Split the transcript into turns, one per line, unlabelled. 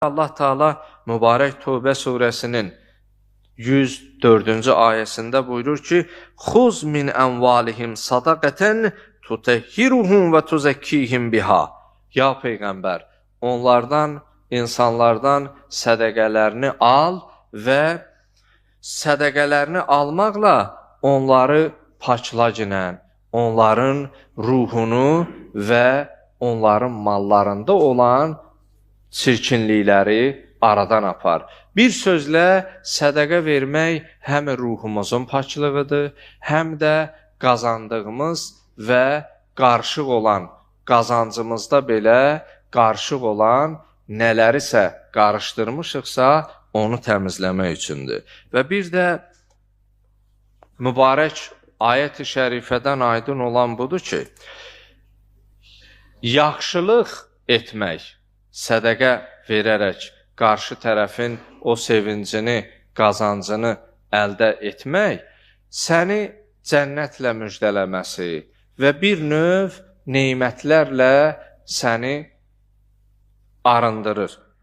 Allah Teala mübarək Tövbə surəsinin 104-cü ayəsində buyurur ki: "Xuz min əmvalihim sadaqatan tutahhiruhum və tuzakkihim biha." Ya peyğəmbər, onlardan, insanlardan sədəqələrini al və sədəqələrini almaqla onları pakla ginən, onların ruhunu və onların mallarında olan çirkinlikləri aradan apar. Bir sözlə, sədəqə vermək həm ruhumuzun paklığıdır, həm də qazandığımız və qarışıq olan, qazancımızda belə qarışıq olan nələrisə qarışdırmışıqsa, onu təmizləmək üçündür. Və bir də mübarək ayət-i şərifədən aydın olan budur ki, yaxşılıq etmək, sədəqə verərək qarşı tərəfin o sevincini, qazancını əldə etmək səni cənnətlə müjdələməsi və bir növ nemətlərlə səni arındırır.